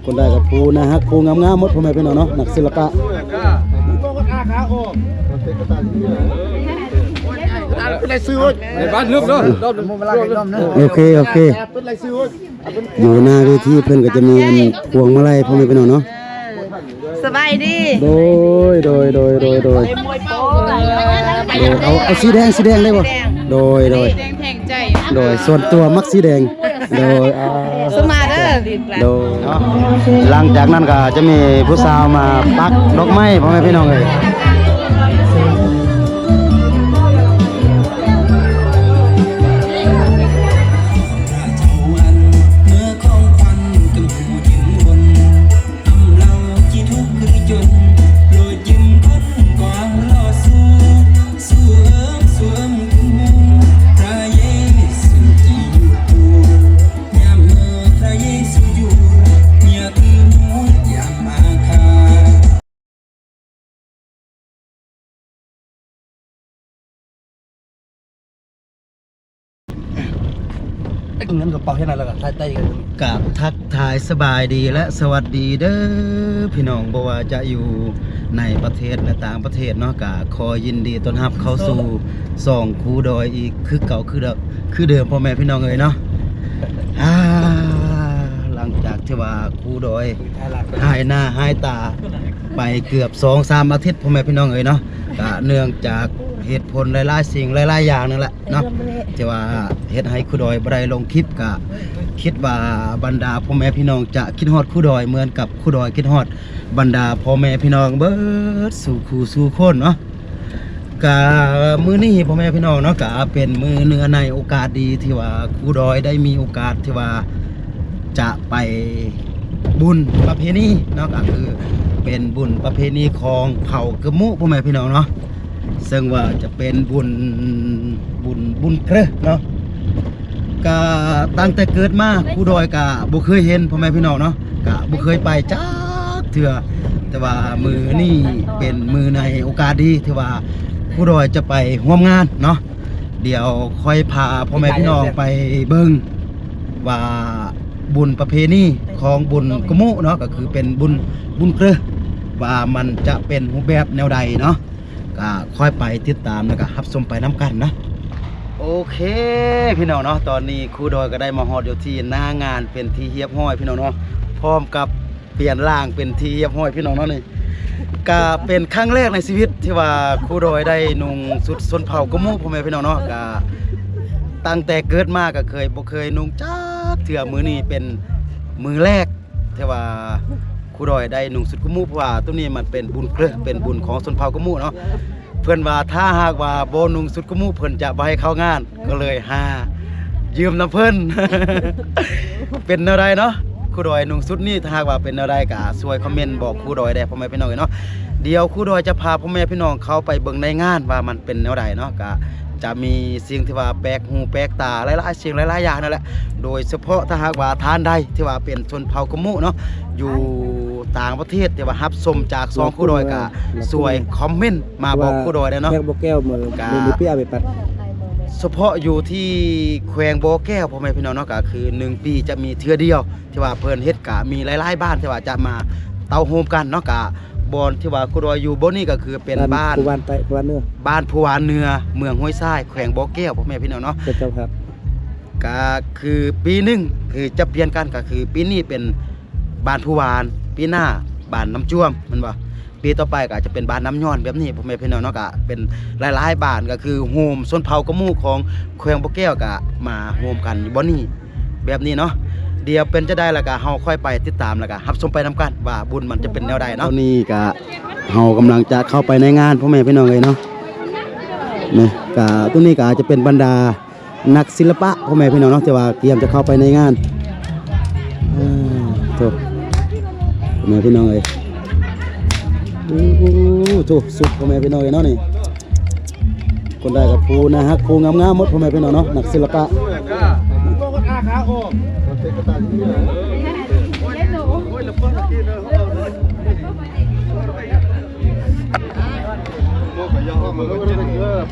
ຄົນໃດກໍຜູ້ໜ້າຮັກ ຜູ້ງາມໆໝົດ ພໍ່ແມ່ພີ່ນ້ອງເນາະ ນັກສິລະປະ. ໂອເຄ ໂອເຄ ຢູ່ໜ້າເວທີເພິ່ນກໍຈະມີອັນພວງມາໄລ ພໍ່ແມ່ພີ່ນ້ອງເນາະ. ສະບາຍດີ. ໂດຍ ໂດຍ ໂດຍ ໂດຍ ໂດຍ ໂດຍ ເອົາ ເອົາສີແດງ ສີແດງໄດ້ບໍ່? ໂດຍ ໂດຍ ແດງແທງໃຈ. ໂດຍ ສ່ວນຕົວມັກສີແດງ. ໂດຍ ອ່າ ສະມາເດີ. ໂດຍ ຫຼັງຈາກນັ້ນກໍຈະມີຜູ້ສາວມາປັກດອກໄມ້ ພໍ່ແມ່ພີ່ນ້ອງເອີຍ. ເງິນກະເປົາເຮັດນັ້ນແລ້ວກະຖ່າຍໄດ້. ກາບທັກທາຍສະບາຍດີ ແລະ ສະຫວັດດີເດີພີ່ນ້ອງ ບໍ່ວ່າຈະຢູ່ໃນປະເທດ ແລະ ຕ່າງປະເທດເນາະ ກະຂໍຍິນດີຕ້ອນຮັບເຂົ້າສູ່ຊ່ອງຄູດອຍອີກຄືເກົ່າ ຄືເດີມ ຄືເດີມ ພໍ່ແມ່ພີ່ນ້ອງເອີຍເນາະ. ອ່າ ຫຼັງຈາກທີ່ວ່າຄູດອຍຫາຍໜ້າຫາຍຕາໄປເກືອບສອງສາມອາທິດ ພໍ່ແມ່ພີ່ນ້ອງເອີຍເນາະ ກະເນື່ອງຈາກເຫດຜົນຫຼາຍໆສິ່ງຫຼາຍໆຢ່າງນັ້ນແຫຼະ ເນາະ ທີ່ວ່າເຮັດໃຫ້ຄູດອຍບໍ່ໄດ້ລົງຄລິບ ກະຄິດວ່າບັນດາພໍ່ແມ່ພີ່ນ້ອງຈະຄິດຮອດຄູດອຍ ເໝືອນກັບຄູດອຍຄິດຮອດບັນດາພໍ່ແມ່ພີ່ນ້ອງເບິດສູ່ຄູ່ສູ່ຄົນເນາະ. ກະມື້ນີ້ພໍ່ແມ່ພີ່ນ້ອງເນາະ ກະເປັນມື້ເນື່ອງໃນໂອກາດດີທີ່ວ່າຄູດອຍໄດ້ມີໂອກາດທີ່ວ່າຈະໄປບຸນປະເພນີເນາະ ກະຄືເປັນບຸນປະເພນີຂອງເຜົ່າກະມຸ ພໍ່ແມ່ພີ່ນ້ອງເນາະ. ເຊິ່ງວ່າຈະເປັນບຸນ ບຸນ ບຸນເກີເນາະ ກະຕັ້ງແຕ່ເກີດມາຄູດອຍກະບໍ່ເຄີຍເຫັນ ພໍ່ແມ່ພີ່ນ້ອງເນາະ ກະບໍ່ເຄີຍໄປຈັກເທື່ອ ແຕ່ວ່າມື້ນີ້ເປັນມື້ໃນໂອກາດດີທີ່ວ່າຄູດອຍຈະໄປຮ່ວມງານເນາະ. ດຽວຂ້ອຍພາພໍ່ແມ່ພີ່ນ້ອງໄປເບິ່ງວ່າບຸນປະເພນີຂອງບຸນກະມຸເນາະ ກະຄືເປັນບຸນ ບຸນເກີ ວ່າມັນຈະເປັນຮູບແບບແນວໃດເນາະ. ກະຄ່ອຍໄປຕິດຕາມ ແລ້ວກະຮັບຊົມໄປນຳກັນນະ. ໂອເຄ ພີ່ນ້ອງເນາະ ຕອນນີ້ຄູດອຍກໍໄດ້ມາຮອດຢູ່ທີ່ໜ້າງານເປັນທີ່ຮຽບຮ້ອຍ ພີ່ນ້ອງເນາະ ພ້ອມກັບປ່ຽນລ່າງເປັນທີ່ຮຽບຮ້ອຍ ພີ່ນ້ອງເນາະ. ນີ້ກະເປັນຄັ້ງແລກໃນຊີວິດທີ່ວ່າຄູດອຍໄດ້ນຸ່ງຊຸດຊົນເຜົ່າກະມຸ ພໍ່ແມ່ພີ່ນ້ອງເນາະ ກະຕັ້ງແຕ່ເກີດມາກະເຄີຍ ບໍ່ເຄີຍນຸ່ງຈັກເທື່ອ ມື້ນີ້ເປັນມື້ແລກ ທີ່ວ່າຄູດອຍໄດ້ນຸ່ງຊຸດກະມຸ ເພາະວ່າໂຕນີ້ມັນເປັນບຸນເກີ ເປັນບຸນຂອງຊົນເຜົ່າກະມຸເນາະ. ເພິ່ນວ່າຖ້າຫາກວ່າບໍ່ນຸ່ງຊຸດກະມຸ ເພິ່ນຈະບໍ່ໃຫ້ເຂົ້າງານ ກໍເລີຍຫາຢືມນຳເພິ່ນ. ເປັນແນວໃດເນາະ ຄູດອຍນຸ່ງຊຸດນີ້ ຖ້າຫາກວ່າເປັນແນວໃດກະຊ່ວຍຄອມເມັນບອກຄູດອຍແດ່ ພໍ່ແມ່ພີ່ນ້ອງເອີຍເນາະ. ດຽວຄູດອຍຈະພາພໍ່ແມ່ພີ່ນ້ອງເຂົ້າໄປເບິ່ງໃນງານວ່າມັນເປັນແນວໃດເນາະ ກະ ຈະມີສິ່ງທີ່ວ່າແປກຫູແປກຕາຫຼາຍໆສິ່ງຫຼາຍໆຢ່າງນັ້ນແຫຼະ. ໂດຍສະເພາະຖ້າຫາກວ່າທ່ານໃດທີ່ວ່າເປັນຊົນເຜົ່າກະມຸເນາະ ຢູ່ຕ່າງປະເທດທີ່ວ່າຮັບຊົມຈາກຊ່ອງຄູດອຍ ກະຊ່ວຍຄອມເມັນມາບອກຄູດອຍແດ່ເນາະ. ແຂວງບໍ່ແກ້ວ ເມືອງ ກະ ເມືອງບໍ່ແກ້ວ ສະເພາະຢູ່ທີ່ແຂວງບໍ່ແກ້ວ ພໍ່ແມ່ພີ່ນ້ອງເນາະ ກະຄືໜຶ່ງປີຈະມີເທື່ອດຽວ ທີ່ວ່າເພິ່ນເຮັດກະມີຫຼາຍໆບ້ານທີ່ວ່າຈະມາເຕົ້າໂຮມກັນເນາະ. ກະບ່ອນທີ່ວ່າຄູດອຍຢູ່ບ່ອນນີ້ກະຄືເປັນບ້ານ ບ້ານພູວານເໜືອ ບ້ານພູວານເໜືອ ເມືອງຫ້ວຍຊາຍ ແຂວງບໍ່ແກ້ວ ພໍ່ແມ່ພີ່ນ້ອງເນາະ. ເຈົ້າ ເຈົ້າ ເຈົ້າ. ກະຄືປີໜຶ່ງຄືຈະປ່ຽນກັນ ກະຄືປີນີ້ເປັນບ້ານພູວານ ປີໜ້າບ້ານນ້ຳຈວມ ແມ່ນບໍ່? ປີຕໍ່ໄປກໍອາດຈະເປັນບ້ານນ້ຳຍ້ອນແບບນີ້ ພໍ່ແມ່ພີ່ນ້ອງເນາະ. ກະເປັນຫຼາຍໆບ້ານ ກໍຄືໂຮມຊົນເຜົ່າກະມຸຂອງແຂວງບໍ່ແກ້ວ ກະມາໂຮມກັນຢູ່ບ່ອນນີ້ແບບນີ້ເນາະ. ດຽວເປັນຈັ່ງໃດ ແລ້ວກະເຮົາຄ່ອຍໄປຕິດຕາມ ແລ້ວກະຮັບຊົມໄປນຳກັນວ່າບຸນມັນຈະເປັນແນວໃດເນາະ. ຕອນນີ້ກະເຮົາກຳລັງຈະເຂົ້າໄປໃນງານ ພໍ່ແມ່ພີ່ນ້ອງເອີຍເນາະ. ນີ້ກະ ໂຕນີ້ກະອາດຈະເປັນບັນດາ ນັກສິລະປະ ພໍ່ແມ່ພີ່ນ້ອງເນາະ ທີ່ວ່າກຽມຈະເຂົ້າໄປໃນງານ. ເອີ ໂທ້ ພໍ່ແມ່ພີ່ນ້ອງເອີຍ ໂອ້ ໂອ້ ໂອ້ ໂທ້ ສຸດ ພໍ່ແມ່ພີ່ນ້ອງເອີຍເນາະ. ນີ້ຄົນໃດກໍຜູ້ໜ້າຮັກ ຜູ້ງາມໆໝົດ ພໍ່ແມ່ພີ່ນ້ອງເນາະ ນັກສິລະປະ.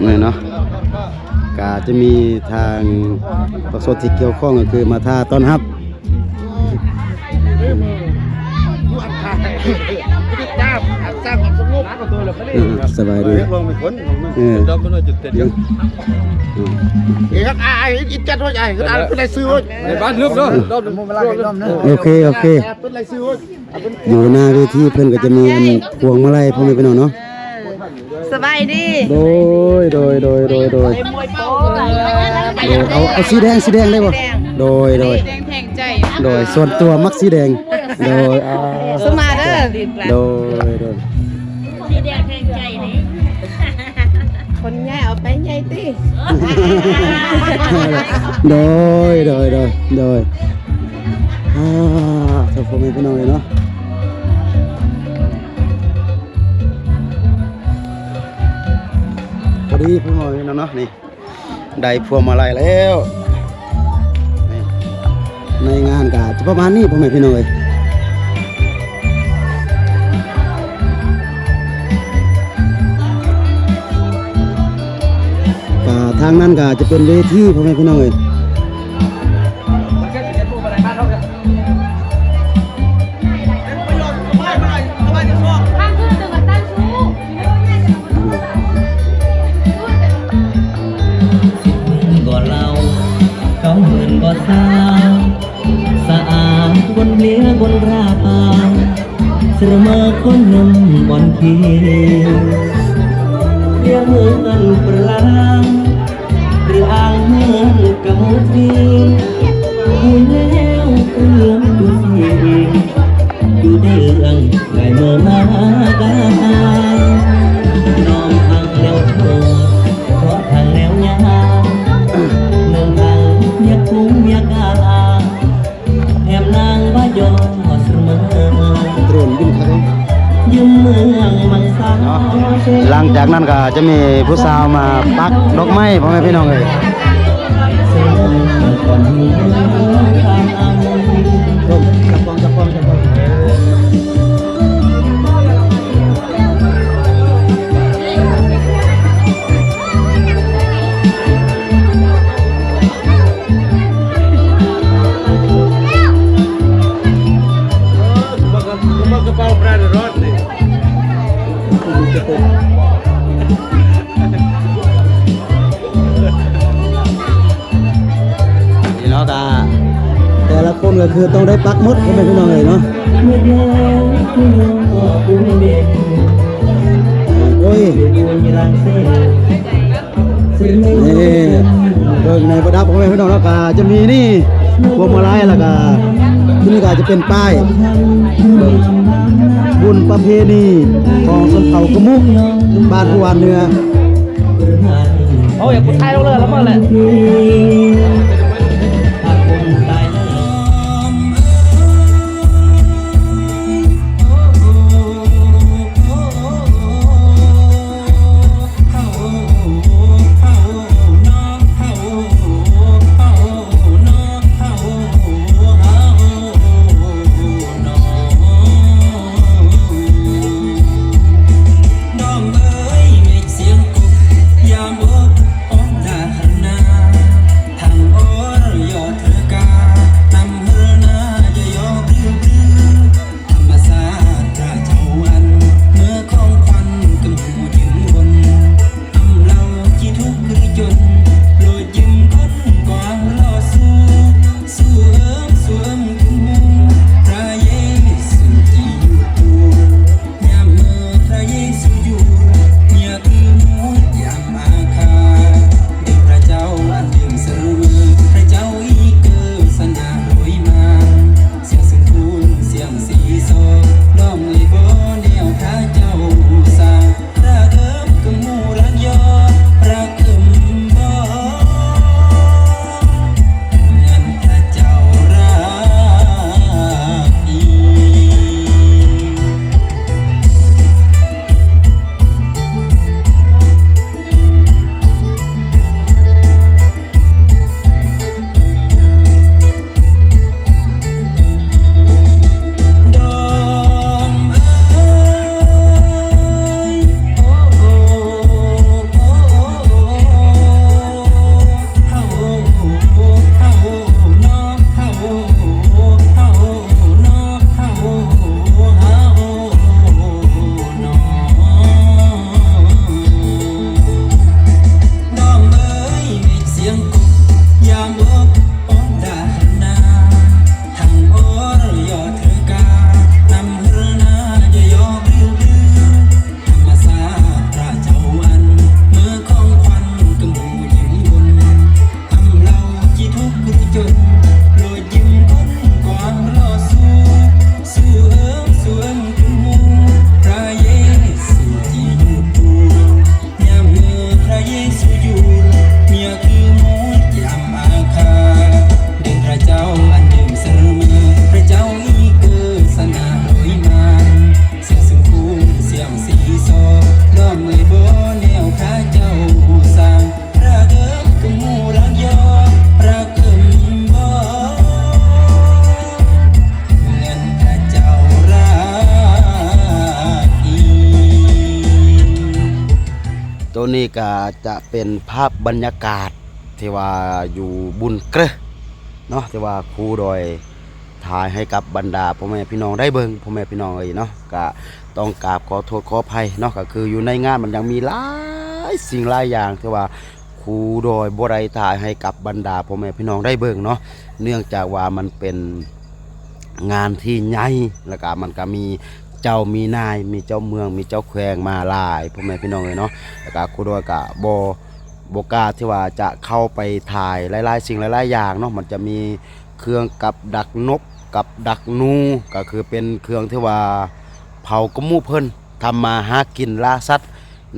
ນີ້ເນາະ ກະຈະມີທາງປະຊາຊົນທີ່ກ່ຽວຂ້ອງ ກໍຄືມາຖ້າຕ້ອນຮັບ. ຕິດຕາມ ຮັບສ້າງຄວາມສະຫງົບ ອ່າ ສະບາຍດີ ເອີ ເອີ ອ່າ ອ່າ ອີກຈັດໂທດ ອ່າ ເປັນລາຍຊື່ໂທດ ໃນບ້ານເລີ່ມເນາະ ໂອເຄ ໂອເຄ ເປັນລາຍຊື່ໂທດ ຢູ່ໜ້າເວທີເພິ່ນກໍຈະມີອັນພວງມາໄລ ພໍ່ແມ່ພີ່ນ້ອງເນາະ ສະບາຍດີ ໂດຍ ໂດຍ ໂດຍ ໂດຍ ໂດຍ ເອົາ ເອົາສີແດງ ສີແດງໄດ້ບໍ່ ໂດຍ ໂດຍ ແດງແທງໃຈ ໂດຍ ສ່ວນຕົວມັກສີແດງ ໂດຍ ອ່າ ສູ້ມາເດີ ໂດຍ ໂດຍ ສີແດງແທງໃຈນີ້ ຄົນໃຫຍ່ເອົາໄປໃຫຍ່ຕິ ໂດຍ ໂດຍ ໂດຍ ໂດຍ ອ່າ ເຈົ້າພໍ່ແມ່ພີ່ນ້ອງເອີຍເນາະ ພໍດີພໍ່ແມ່ພີ່ນ້ອງເນາະ ນີ້ ໄດ້ພວງມາໄລແລ້ວ ໃນງານກະຈະປະມານນີ້ ພໍ່ແມ່ພີ່ນ້ອງເອີຍ ກະທາງນັ້ນກະຈະເປັນເວທີ ພໍ່ແມ່ພີ່ນ້ອງເອີຍ ສິບໝື່ນກໍເລົ່າ ເກົ້າໝື່ນກໍຊາວ ສະອາດບົນເລບົນຣາວ ສະເໝີຄົນໜຸ່ມອ່ອນເພຍ ເຮືອນເມືອງເປີລາວ ຫຼືອ່າງເຮືອນກະໝູ່ທີ ຮູ້ແລ້ວເລື່ອງຢູ່ທີ່ ຢູ່ໃນເລື່ອງໄດ້ເມື່ອມາກາຍ ນ້ອມຮັກແລ້ວໂທດ ເພາະທາງແນວຍາ ເມືອງທາງຍາກຸງຍາກາ ແຖມນາງບໍ່ຍອມສະເໝີ ໂດຣນບິນຄັກເນາະ ຢືມເມືອງມັນສາ ເນາະ ຫຼັງຈາກນັ້ນກໍຈະມີຜູ້ສາວມາປັກດອກໄມ້ ພໍ່ແມ່ພີ່ນ້ອງເອີຍ ນີ້ເນາະ ກະແຕ່ລະຄົນກໍຄືຕ້ອງໄດ້ປັກໝົດ ພໍ່ແມ່ພີ່ນ້ອງເອີຍເນາະ ໂອ້ຍ ນີ້ ເບິ່ງໃນປະດັບຂອງແມ່ພີ່ນ້ອງເນາະ ກະຈະມີນີ້ ພວງມາໄລ ແລ້ວກະທີ່ນີ້ກະຈະເປັນປ້າຍ ເບິ່ງ ບຸນປະເພນີຂອງຊົນເຜົ່າກະມຸ ບ້ານພູວານເໜືອ. ເອົາ ຢາກກະຖ່າຍລົງເລີຍລະເມີແຫຼະ. ນ້ອງເອີຍ ເມັກສຽງກົບ ຍາມບົກອອກຈາກຄັນນາ ທັງອ້ອ ຕົວນີ້ກໍຈະເປັນພາບບັນຍາກາດທີ່ວ່າຢູ່ບຸນເກຣະເນາະ ທີ່ວ່າຄູດອຍຖ່າຍໃຫ້ກັບບັນດາພໍ່ແມ່ພີ່ນ້ອງໄດ້ເບິ່ງ ພໍ່ແມ່ພີ່ນ້ອງເອີຍເນາະ. ກໍຕ້ອງກາບຂໍໂທດຂໍອະໄພເນາະ ກໍຄືຢູ່ໃນງານມັນຍັງມີຫຼາຍສິ່ງຫຼາຍຢ່າງທີ່ວ່າຄູດອຍບໍ່ໄດ້ຖ່າຍໃຫ້ກັບບັນດາພໍ່ແມ່ພີ່ນ້ອງໄດ້ເບິ່ງເນາະ ເນື່ອງຈາກວ່າມັນເປັນ ງານທີ່ໃຫຍ່ ແລ້ວກະມັນກະມີເຈົ້າມີນາຍ ມີເຈົ້າເມືອງ ມີເຈົ້າແຂວງມາຫຼາຍ ພໍ່ແມ່ພີ່ນ້ອງເອີຍເນາະ. ແລ້ວກະຄູດອຍກະບໍ່ ບໍ່ກ້າທີ່ວ່າຈະເຂົ້າໄປຖ່າຍຫຼາຍໆສິ່ງຫຼາຍໆຢ່າງເນາະ. ມັນຈະມີເຄື່ອງກັບດັກນົກ ກັບດັກໜູ ກະຄືເປັນເຄື່ອງທີ່ວ່າເຜົ່າກະມຸເພິ່ນ ທຳມາຫາກິນລ່າສັດ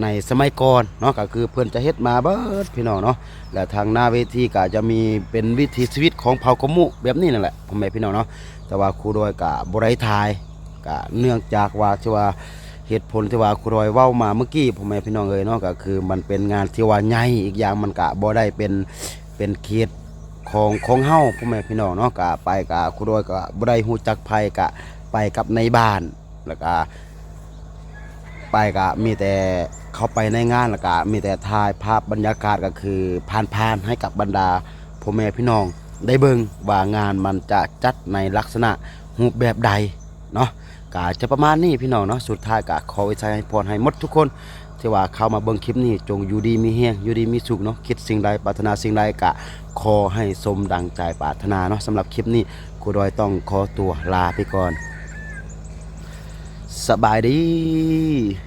ໃນສະໄໝກ່ອນເນາະ ກໍຄືເພິ່ນຈະເຮັດມາເບິດພີ່ນ້ອງເນາະ. ແລະທາງໜ້າເວທີກໍຈະມີເປັນວິຖີຊີວິດຂອງເຜົ່າກະມຸແບບນີ້ນັ້ນແຫຼະ ພໍ່ແມ່ພີ່ນ້ອງເນາະ. ແຕ່ວ່າຄູດອຍກໍບໍ່ໄດ້ຖ່າຍ ກໍເນື່ອງຈາກວ່າທີ່ວ່າ ເຫດຜົນທີ່ວ່າຄູດອຍເວົ້າມາເມື່ອກີ້ ພໍ່ແມ່ພີ່ນ້ອງເອີຍເນາະ ກໍຄືມັນເປັນງານທີ່ວ່າໃຫຍ່ ອີກຢ່າງມັນກໍບໍ່ໄດ້ເປັນ ເປັນເຂດຂອງ ຂອງເຮົາ ພໍ່ແມ່ພີ່ນ້ອງເນາະ. ກໍໄປກໍຄູດອຍກໍບໍ່ໄດ້ຮູ້ຈັກໃຜ ກໍໄປກັບນາຍບ້ານ ແລ້ວກະໄປກະມີແຕ່ເຂົ້າໄປໃນງານ ແລ້ວກະມີແຕ່ຖ່າຍພາບບັນຍາກາດ ກໍຄືຜ່ານໆໃຫ້ກັບບັນດາພໍ່ແມ່ພີ່ນ້ອງໄດ້ເບິ່ງວ່າງານມັນຈະຈັດໃນລັກສະນະຮູບແບບໃດເນາະ. ກະຈະປະມານນີ້ພີ່ນ້ອງເນາະ. ສຸດທ້າຍກະຂໍອວຍໄຊໃຫ້ພອນໃຫ້ໝົດທຸກຄົນ ທີ່ວ່າເຂົ້າມາເບິ່ງຄລິບນີ້ ຈົ່ງຢູ່ດີມີແຮງ ຢູ່ດີມີສຸກເນາະ. ຄິດສິ່ງໃດປາດຖະໜາສິ່ງໃດ ກະຂໍໃຫ້ສົມດັ່ງໃຈປາດຖະໜາເນາະ. ສຳລັບຄລິບນີ້ ຄູດອຍຕ້ອງຂໍຕົວລາໄປກ່ອນ. ສະບາຍດີ.